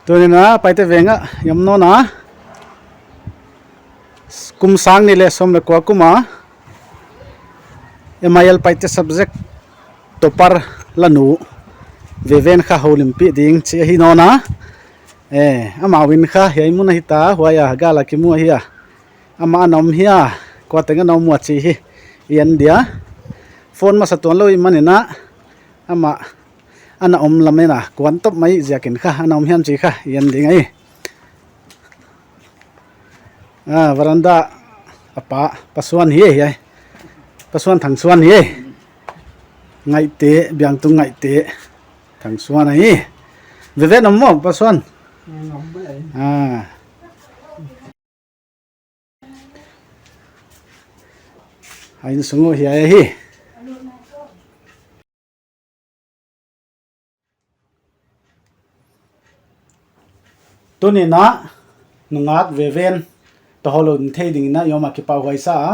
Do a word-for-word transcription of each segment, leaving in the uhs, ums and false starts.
Tuni'n a Paite Veng ah i om nawn a, kum sang nih leh sawm leh kua kum a M I L Paite subject topper la nu Veven kha houlimpih ding chih ahi nawn a. Eh, amah in kha hiai mun ah hita, huai a gal a kimu ahi a. Amah ana om hia, kua teng ana om ua chih hi i en dia. Phone masa tuan lou i manin a, amah ana om lamen a kuan top mai ziakin kha ana om hiam chih kha i en ding ahi. Ah, veranda a pa, Pa Suan hi e, hi e. Pa Suan, Thang Suan hi e. Ngaihte, Biangtung Ngaihte, Thang Suan ahi. Veven om maw, Pa Suan? Mm, om bai. Ah. A innsung uh hiai ahi. Tuni'n a nungak Veven toh houlim thei dingin a i om a kipahhuai sa a.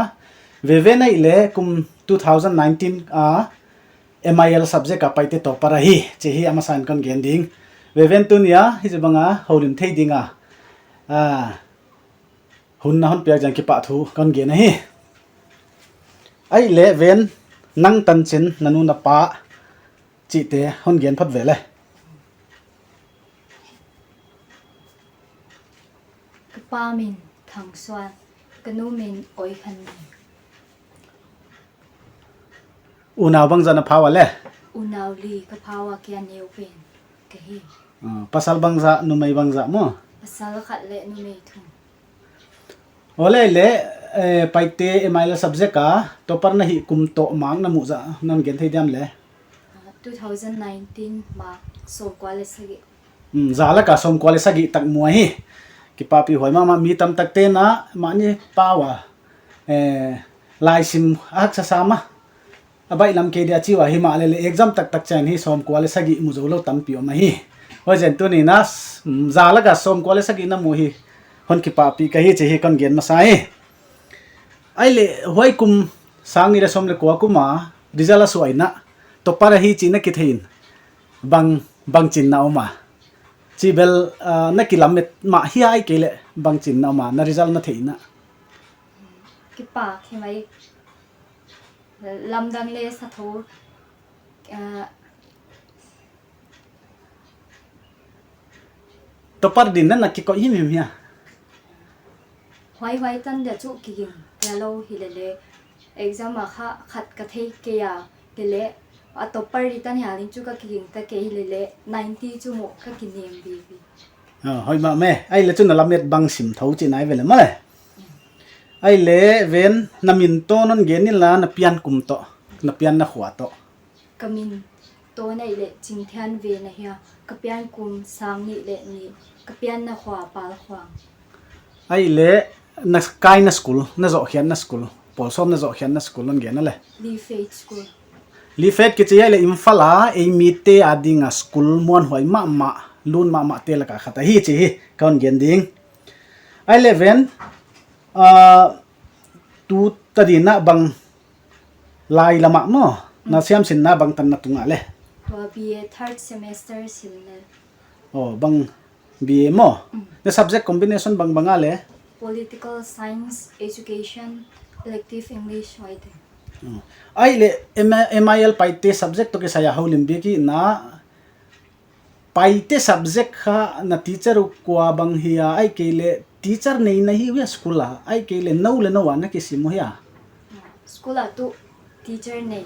Veven ahihleh kum two thousand nineteen a M I L subject a Paite topper ahi chih hi amasa in kon gen ding. Veven, tuni a hichibang a houlim thei ding a, ah, hun na hon piak ziak in kipahthu kon gen ahi. Ahihleh Ven, nang tanchin, na nu na pa chihte hon gen phot ve le. Ka pa min Thang Suan, ka nu min Oi Khan Min. Unau bangzah na pha ua le? Unau li ka pha ua, kei a neu pen ka hi. Ah, pasal bangzah, numei bangzah maw? Pasal khat leh numei thum. Aw le, le, eh, Paite M I L subject a topper na hih kum toh mark na muh zah non gen thei diam le? Ah, two thousand nineteen mark sawmkua leh sagih. Hmm, za lak a sawmkua leh sagih tak mu ahi. Kipahpihhuai mahmah, mi tamtakte'n a mahni pau a, eh, laisim a haksa sam a, a baihlam kei dia chi ua, himahleh exam taktak chiang hi sawmkua leh sagih mu zou lou tampi om ahi. Huaiziakin tuni'n a, mm, za lak a sawmkua leh sagih na mu hi hon kipahpih ka hi chih hi kon gen masa hi. Ahihleh huai kum sang nih leh sawm leh kua kum a result a suah in a topper ahi chih na kithei in bang, bangchin na om a? Chih bel, ah, na kilamet mah hia, ahihkeileh bangchin na om a, na result na theih in a? Kipak hi mai. Lamdang leh sa thou, ah, topper dingin na kikoih himhim hia? Huai huai tan dia chu kiging ta lou hi lele. Exam a kha khat ka thei kei a, lele a topper di tan hial in chu ka kiging ta kei hi lele. Ninety chu maw ka kinem bibi. Ah, hoih mahmah e. Ahihleh chu na lamet bang sim thou chih na hi ve le maw le. Ahihleh Ven, na min toh non gen in la, na pian kum toh, na pian na khua toh. Ka min toh na hih leh Chingthianven ahi a, ka pian kum sang nih leh nih, ka pian na khua Palkhuang. Ahihleh na kaina school, na zohkhiatna school, pawl sawm na zohkhiatna school non gen a le? Lee Faith School. Lee Faith kichi ahihleh Imphal a ei mite ading a school muanhuai mahmah, lun mahmah te lak a khat ahi chih hi kon gen ding. Ahihleh Ven, ah, tu tan in a bang lai lam ah maw, na siamsinna bang tan na tung a le? Tua B A third semester sim le. Oh, bang B A maw? Mm. Na subject combination bang bang a le? Political Science, Education, Elective English, huaite. Oh. Ahihleh M-, M I L Paite subject toh kisai a houlim bik i na, Paite subject kha na teacher uh kua bang hia, ahihkeileh teacher nei na hi uh hia school a, ahihkeileh nou leh nou a na kisim uh hia? School a tuh teacher nei.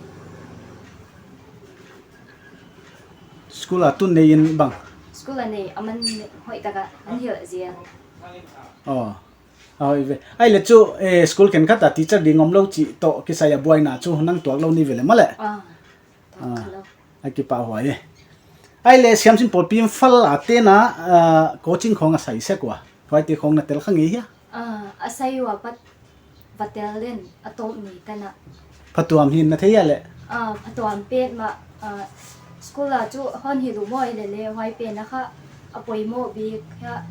School a tuh nei in bang? School a nei, aman hoihtak a hon hilh zel. Oh. Aw, i ve. Ahihleh chu, eh, school khenkhat a teacher ding omlou chih toh kisai a buaina chu nang tuak lou ni ve le maw le? Ah. Ah, a kipahhuai e. Ahihleh siamsin pawlpi Imphal a te'n a, ah, coaching khong a sai sek ua, huaite khong na tel kha ngei hia? Ah, a sai ua pat va tel leng a tawp ni tan a. Phatuam hi'n na thei a le? Ah, phatuam petmah, ah, school a chu hon hilh uh maw, hilele huai pen a kha a poimoh bik a,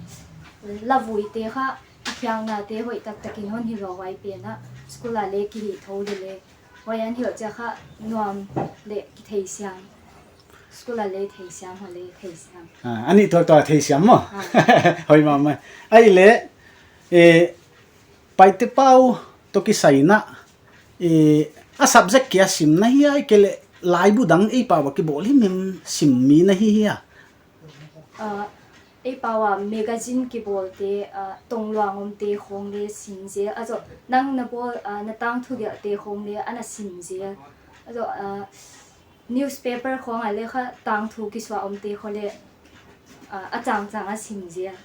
lavuite kha a khiaknate hoih taktak in hon hilh uh huai pen a, school a le kihih thou lele. Huai a hon hilh chiang kha nuam leh kitheisiam. School a leh theisiam, hua leh theisiam. Ah, a nih tuaktuak theisiam maw. Ah. Hoih mahmah. Ahihleh, eh, Paite pau toh kisai in, eh, a subject kia sim na hia, ahihkeileh laibu dang ei pau a kibawl himhim sim mi na hi hia? Ah, ei pau a magazine kibawlte, ah, tongluang omte khong leh sim zel. A zoh nang na bawl, ah, na tangthu gelhte khong leh ana sim zel. A zoh, ah, newspaper khong a leh kha tangthu kisuah omte khong leh, ah, a changchang a sim zel.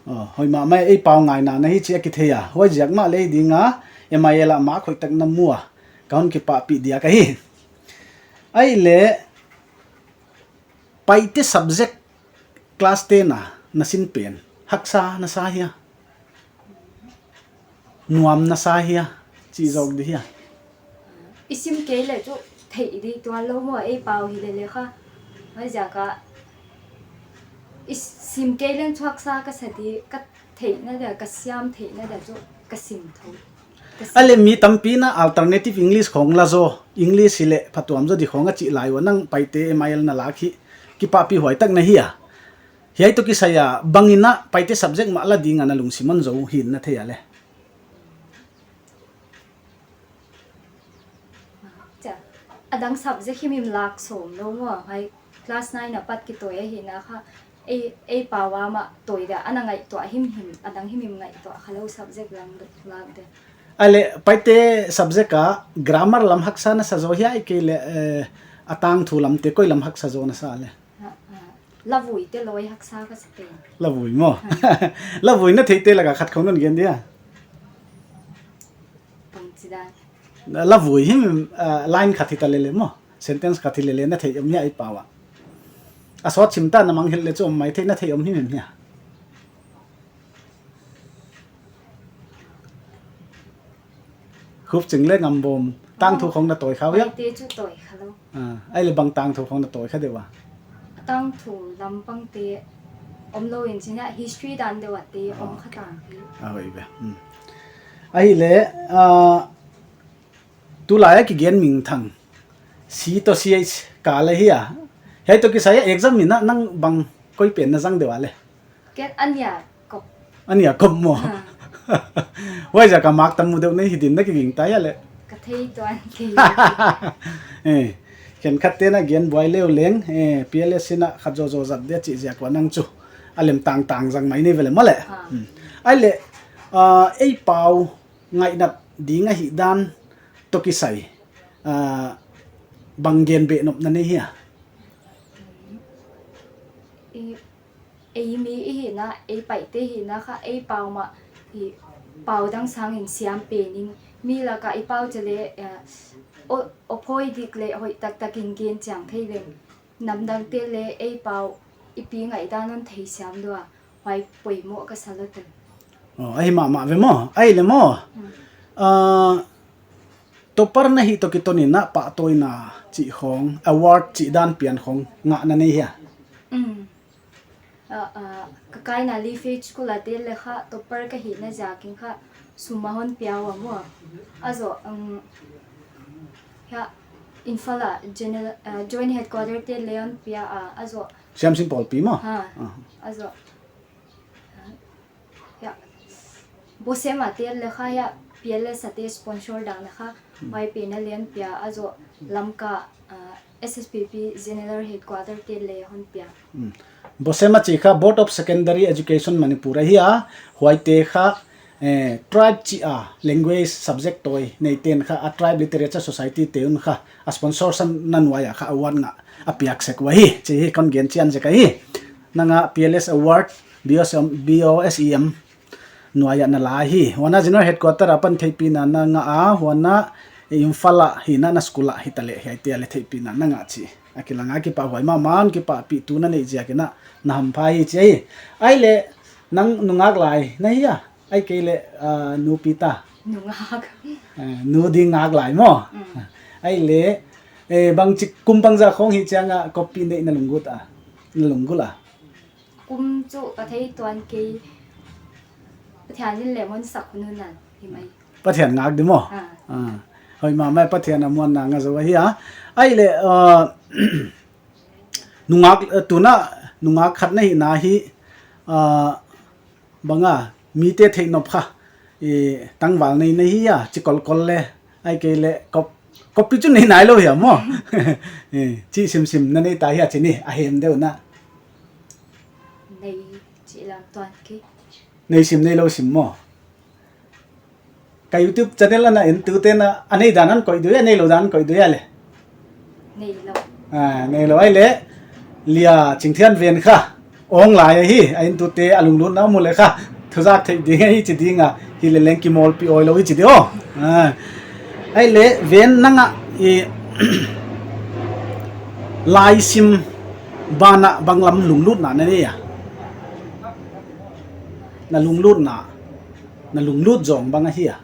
Oh, hoih mahmah, ei pau ngaihna na hi chih a kithei a. Huaiziak mah leh ding a, M I L a mark hoihtak na mu a, ka hon kipahpih diak ahi. Ahihleh, Paite subject class ten a na sin pen haksa na sa hia? Nuam na sa hia? Chi zawk di hia? I sim kei leh chu theih di tuan lou maw, ei pau hi leh leh kha. Huaiziak a i sim kei leng chu haksa ka sa di, ka theihna dia, ka siam theihna dia chu ka sim thou. Ka sim. Ahihleh mi tampi in alternative English khong la zaw, English hi leh phatuam zaw di khong a chih lai ua, nang Paite M I L na lak hi kipahpih huai tak na hi a. Hiai toh kisai a bang in Paite subject mah la ding a na lungsim hon zou hi'n na thei a leh? Cha, a dang subject himhim lak sawm lou maw, hiai class nine apat kitawi ahihna kha, ei, ei pau a mah tawi dia, ana ngaihtuah himhim, a dang himhim ngaihtuah kha lou subject lam lak dia. Ahihleh, Paite subject a grammar lam haksa na sa zaw hia, ahihkeileh, eh, a tangthu lamte koi lam haksa zaw na sa leh? Ah, ah, Lavui te lawi haksa ka sa pen. Lavui maw. Ah. Lavui na theite lak a khat khong non gen dia. Bangchi dan. Lavui himhim, ah, line khat hita leh leh maw. Sentence khat hi leh leh na theih om hia ei pau a? A sawt sim ta, na mangngilh leh chu om maithei, na theih om himhim hia? Khupching leh Ngambawm tangthu khong na tawi kha uh hia? Paite chu tawi kha lou. Ah, ahihleh bang tangthu khong na tawi kha deuh a? Tangthu lam pangte omlou in chin a, history dan deuh a te om kha tangpi. Ah, hoih ve. Hmm. Ahihleh, ah, tulai a kigen minthang, C toh C H ka leh hia. Hiai toh kisai a exam in nang bang koi pen na zang deuh a leh? Ken a nia kop. A nia kop maw. Ah. Huaiziak a mark tam mu deuh na hi din na kiging ta hia leh? Ka thei tuan kei. Eh, khenkhat te'n a gen buai leu leng, eh, P L S in khat zawzaw zat dia chih ziak ua nang chu a lem tangtang zang mai nei ve leh maw leh. Ah. Hmm. Ahihleh, ah, ei pau ngaihna ding ahihdan toh kisai, ah, bang gen beh nop na nei hia? I, ei mi i hihna, ei Paite hihna kha, ei pau mah, i pau dang sangin siam pen in, mi lak a i pau chaleh, eh, o, o poi dik leh hoih taktak in gen chiang thei leng. Namdangte leh ei pau i pi ngaihdan hon theisiam lou a, huai poimoh ka sa lou tel. Oh, ahi mahmah ve maw, ahihleh maw. Hmm. Ah, topper na hih toh kiton in pahtawina chih khong, award chih dan pian khong ngah na nei hia? Hmm. Ah, ah, ka kaina Leafage School a te leh kha topper ka hihna ziakin kha sum a hon pia ua maw. A zoh, um, hia, Imphal a general, ah, joint headquarter te leh hon pia a, a zoh. Siamsin Pawlpi maw? Ha, ah, a zoh. Hia, Bosem a te leh kha hia, P L S a te sponsor dan leh kha, hmm, huai pen a leh hon pia, a zoh Lamka, ah, S S P P General Headquarter te leh hon pia. Hmm. Bosem a chih kha Board of Secondary Education Manipur ahi a, huaite kha, eh, tribe chih a language subject tawi neite'n kha a Tribe Literature Society te un kha a sponsorship na nuai a kha award ngah a piak sek uh ahi, chih hi kon gen chian zek ahi. Nang a P L S award, B O S M, B O S E M, nuai a na la hi. Huan a General Headquarter apan theihpihna na ngah a, huan a Imphal a hihna na school a hita leh hiaite a leh theihpihna na ngah chih a kilang a, kipahhuai mahmah, kipahpih thu na neih ziakin na hampha hi chi hi. Ahihleh nang nungak lai na hia, ahihkeileh, ah, nupi ta? Nungak. Ah, nu ding ngak lai maw. Mm. Ahihleh, eh, bangchi kum bangzah khong hih chiang a kop pi neih na lunggulh a? Na lunggulh a? Kum chu ka thei tuan kei, Pathian in lem hon sak hun hun a hi mai. Pathian ngak di maw? Ah. Ah. Hoih mahmah, Pathian a muanna ngah zou ahi a. Ahihleh, ah, Nungak, eh, tuna nungak khat na hihna hi, ah, bang a, mite theih nop kha, i, tangval nei na hi a, chi kolkol le, ahihkeileh kop, kopi chu nei nailou hia maw. Eh, chi simsim na nei ta hia chi ni, a hem deuh na. Nei chi lam tuan kei. Nei sim neilou sim maw. Ka YouTube channel ana entute'n a, a nei dan a koih ding a, neilou dan a koih ding a le. Neilou. Ah, neilou ahihleh, Lia Chingthianven kha, ong lai ahi, a entute a lunglutna mu le kha, thuzak theih ding ahi chi ding a, hileh leng kimawlpih oilou i chi di aw. Ah, ahihleh, Ven nang a, i, laisim banah banglam lunglutna na nei a. Na lunglutna, na lunglut zong bang ahi a.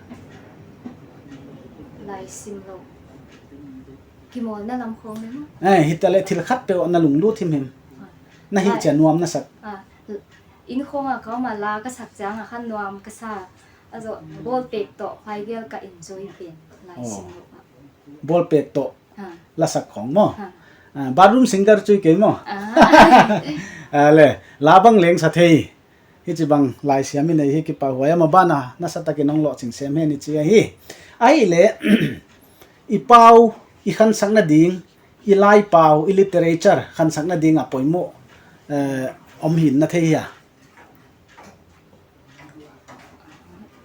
Laisim lou. Kimawlna lam khong ni maw? Eh, hitaleh thil khat peuh na lunglut himhim. Ah. Na hih chiang nuam na sak. Ah, inn khong a ka om a la ka sak chiang a khan nuam ka sa. Azo, ball pek toh, huai gel ka enjoy pen. Laisim lou a. Ball pek toh. Ah. La sak khong maw. Ah. Ah, bathroom singer chu kei maw. Ah. Ah, le, la bang leng sa thei. Hichibang laisiam i nei hi kipahhuai a, maban a, nasa takin hong lohching sem hen i chi ahi. Ahihleh, i pau, i khansakna ding, i laipau, i literature, khansakna ding a poimoh, eh, om hi'n na thei hia.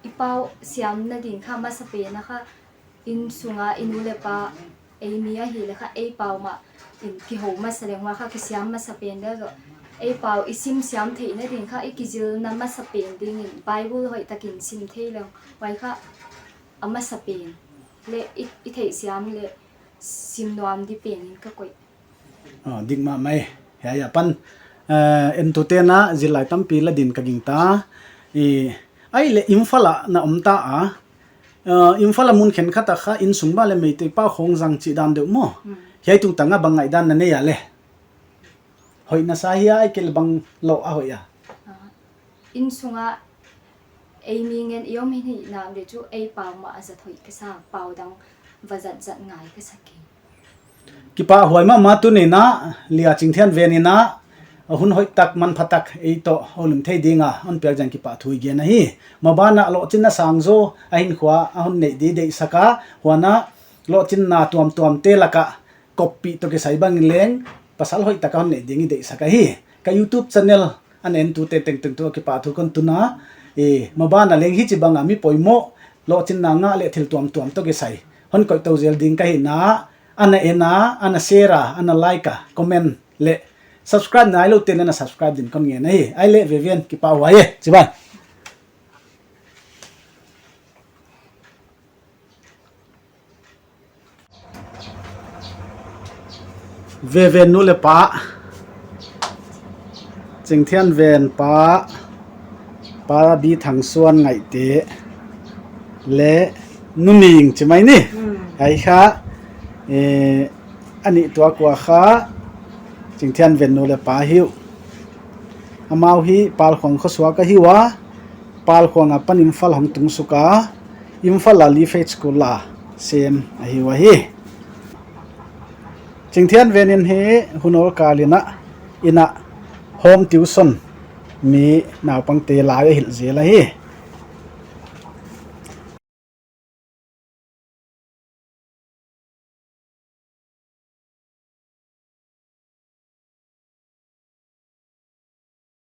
I pau siamna ding kha masapen a kha, inn sunga i nu le pa, ei mi ahihleh kha, ei pau mah in kihou masa leng ua kha kisiam masapen deuh zaw. Ei pau i sim siam theihna ding kha, i kizilna masapen dingin Bible hoihtakin sim thei leng. Huai kha a masapen. Le i, i theihsiam le sim nuam di pen in ka koih. Oh, dik mahmah e. Hiai apan, eh, entute'n a zillai tampi la din ka gingta. I, ahihleh Imphal a na om ta a. Eh, Imphal a mun khenkhat a kha innsung bang le Meitei pau khong zang chih dan deuh maw. Hmm. Hiai tungtang a bang ngaihdan na nei a le. Hoih na sa hia ahihkeileh bang lou a hoih a. Ah. Innsung a ei mi ngen i om hi hi nak leh chu ei pau mah a zat hoih ka sa, pau dang va zat zat ngai ka sa kei. Kipahhuai mahmah tuni'n a, Lia Chingthianven in a, hun hoihtak manphatak ei toh houlim thei ding a, hon piak ziak in kipahthu i gen ahi. Maban a lohchinna sang zaw, a hinkhua, a hon neih di deihsak a, huan a lohchinna tuamtuamte lak a, koppih toh kisai bang in leng, pasal hoihtak a hon neih ding i deihsak ahi. Ka YouTube channel, ana entute tengteng toh kipahthu kon tun a, eh, maban a leng hichibang a mi poimoh, lohchinna ngah leh thil tuamtuam toh kisai hon koih tou zel ding ka hihna, ana en a, ana share a, ana like a, comment leh subscribe nailoute'n ana subscribe din kon ngen ahi. Ahihleh Veven kipahhuai e, chibai. Veven nu le pa, Chingthianven pa, Pa Bithangsuan Ngaihte, le Nu Ning chi mai ni. Hmm. Hiai kha, eh, a nih tuak ua kha, Chingthianven nu le pa hi uh. Amau hi Palkhuang khosuak ahi ua, Palkhuang apan Imphal hong tung suk a, Imphal a Life School a sem ahi ua hi. Chingthianven in hi hun ol kal in a, inn a home tuition mi naupangte lai a hilh zel ahi.